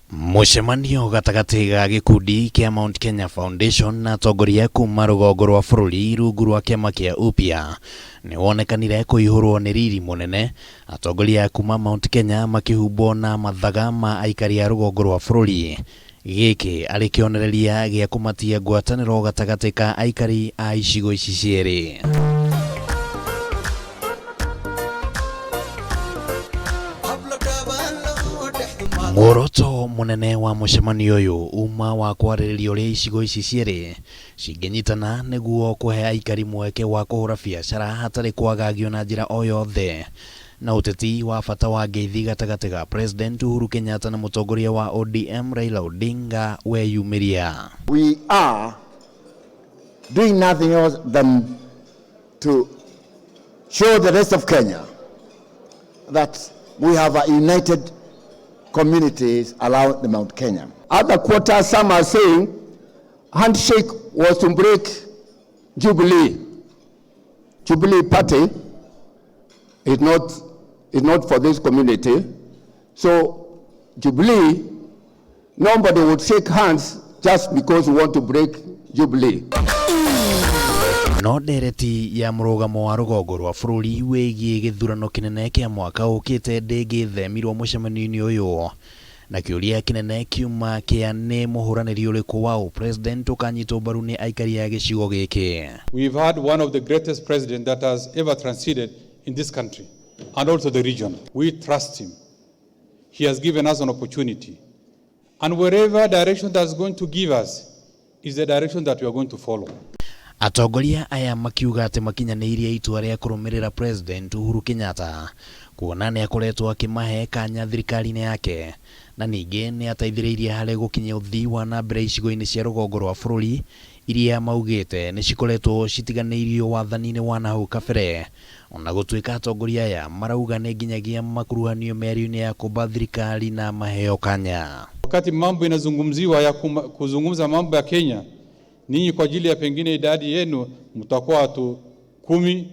Mũcemanio gatagatĩ ga gĩkundi kĩa Mount Kenya Foundation na atongoria kuma rũgongo rwa bũrũri rungu rwa kĩama kĩa Upya nĩ wonekanire kũihũrwo nĩ riri mũnene, atongoria kuma Mount Kenya makĩhumbwo na mathaga ma aikari a rũgongo rwa bũrũri, gĩkĩ arĩ kĩonereria gĩa kũmatia ngwatanĩro gatagatĩ ka aikari a icigo ici cierĩ. Muoroto mũnene wa mũcemanio ũyũ uma wa kwarĩrĩria ũrĩa icigo ici cierĩ cingĩnyitana nĩguo kũhe aikari mweke wa kũhũra biacara hatarĩ kwagagio na njĩra o yothe na ũteti wa bata wa ngeithi gatagatĩ ga President Uhuru Kenyatta na mũtongoria wa ODM Raila Odinga weyumĩria. We are doing nothing else than to show the rest of Kenya that we have a united communities around the Mount Kenya. Other quarters, some are saying handshake was to break Jubilee. Jubilee Party is not for this community. So Jubilee, nobody would shake hands just because we want to break Jubilee. No ndereti ya mũrũgamo wa rũgongo rwa bũrũri wĩgiĩ gĩthurano kĩnene kĩa mwaka ũkĩte ndĩngĩthemirwo mũcemanio-inĩ ũyũ, na kĩũria kĩnene kiuma kĩa nĩ mũhũranĩri ũrĩkũ wa ũpresident ũkanyitwo mbaru nĩ aikari a gĩcigo gĩkĩ. We've had one of the greatest presidents that has ever transited in this country and also the region. We trust him. He has given us an opportunity. And wherever direction that's going to give us is the direction that we are going to follow. Atongoria aya makiuga atĩ makinyanĩirie itua rĩa kũrũmĩrĩra President Uhuru Kenyatta kuona nĩ akoretwo akĩmahe kanya thirikari-inĩ yake, na ningĩ nĩ ateithĩrĩirie harĩ gũkinyia ũthii wa na mbere icigo-inĩ cia rũgongo rwa bũrũri iria maugĩte nĩ cikoretwo citiganĩirio wathani-inĩ wa nahau kabere. Ona gũtuĩka atongoria aya marauga nĩ nginyagia makuruhanio mĩario-inĩ ya kũmba thirikari na maheo kanya. Wakati mambo inazungumziwa ya kuzungumza mambo ya Kenya, ninyi kwa ajili ya pengine idadi yenu mtakuwa watu 10,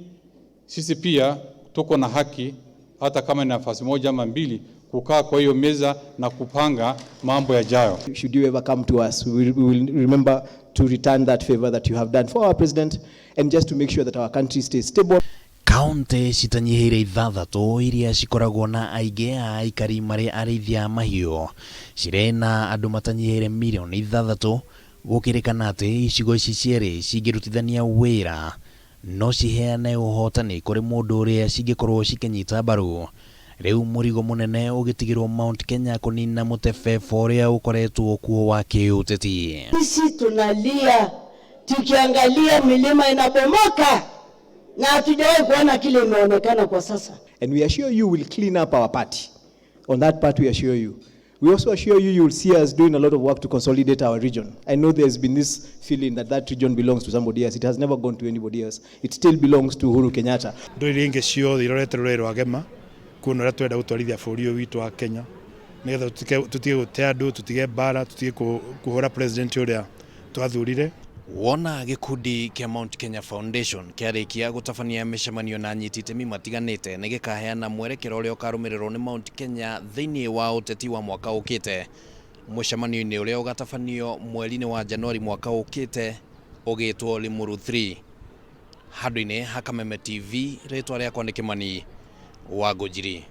sisi pia tuko na haki hata kama ni nafasi moja ama mbili kukaa kwa hiyo meza na kupanga mambo yajayo. Should you ever come to us, we will remember to return that favor that you have done for our president and just to make sure that our country stays stable. Kaunti citanyihĩire ithathatũ iria cikoragwo na aingĩ a aikari marĩ arĩithia a mahiũ cirĩ na andũ matanyihĩire mirioni 6, gũkĩrĩkana atĩ icigo ici cierĩ cingĩrutithania wĩra no ciheane ũhotani kũrĩ mũndũ ũrĩa cingĩkorwo cikĩnyita mbaru. Rĩu mũrigo mũnene ũgĩtigĩrwo Mount Kenya kũnina mũtebebo ũrĩa ũkoretwo kuo wa kĩũteti. Sisi tunalia tukiangalia milima inabomoka na hatujawahi kuona kile imeonekana kwa sasa. And we assure you we'll clean up our party. On that part, we assure you. We also assure you you'll see us doing a lot of work to consolidate our region. I know there's been this feeling that that region belongs to somebody else. It has never gone to anybody else. It still belongs to Uhuru Kenyatta. Ndũrĩrĩ ingĩ ciothe irorete rũrĩrĩ rwa Gema kuona ũrĩa tũrenda gũtwarithia bũrũri ũyũ witũ wa Kenya, nĩgetha tũtige gũte andũ, tũtige mbara, tũtige kũhũra president ũrĩa twathurire. Wona gĩkundi kĩa Mount Kenya Foundation kĩarĩkia gũtabania mĩcemanio na anyiti itemi matiganĩte, nĩ gĩkaheana mwerekero ũrĩa ũkarũmĩrĩrwo nĩ Mount Kenya thĩinĩ wa ũteti wa mwaka ũkĩte mũcemanio-inĩ ũrĩa ũgatabanio mweri-inĩ wa Januari mwaka ũkĩte ũgĩtwo Limuru 3. Handũ-inĩ ha Kameme TV, rĩtwa rĩakwa nĩ Kĩmani wa Ngũnjiri.